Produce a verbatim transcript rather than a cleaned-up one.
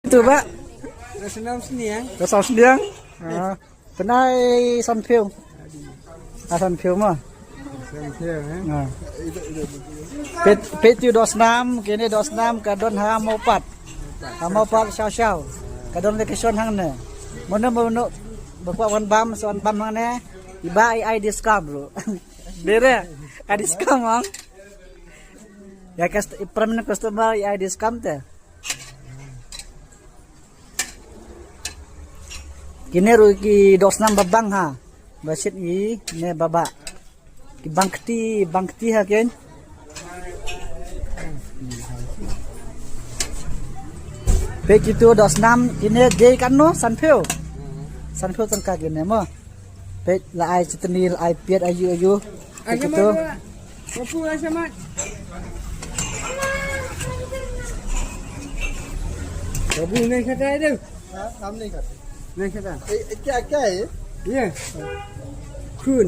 Tu ba? Rasnam sniang. Rasnam sniang. Ah, penai sanphew. Ah, sanphew ma. Sanphew, eh? Ah. Peit, peit tu dosnam, kine dosnam ka don ha Mawpat. Ha Mawpat shaw shaw. Ka don location hangne. Mano mano ba kwah wan bam, sa wan bam hangne. Iba ai ai discount bro. Dere, ai discount mang. Ya kast-, permanent customer ya ai discount te. Kine ruh ki dosnam babang ha. Ba shit i ne baba. Ki bangkti, bangkti ha ken. Peit kitu dosnam kine jai kan no sanphew. Sanphew tangka kine mo. Peit la ai chutney, la ai piat ayu ayu. Peit kitu. Babu, ai shamat. Babu, nahi khata hai tu? हाँ, काम नहीं करते। Nahi khata. ए, ए, क्या, क्या है ये? Ye. Khun.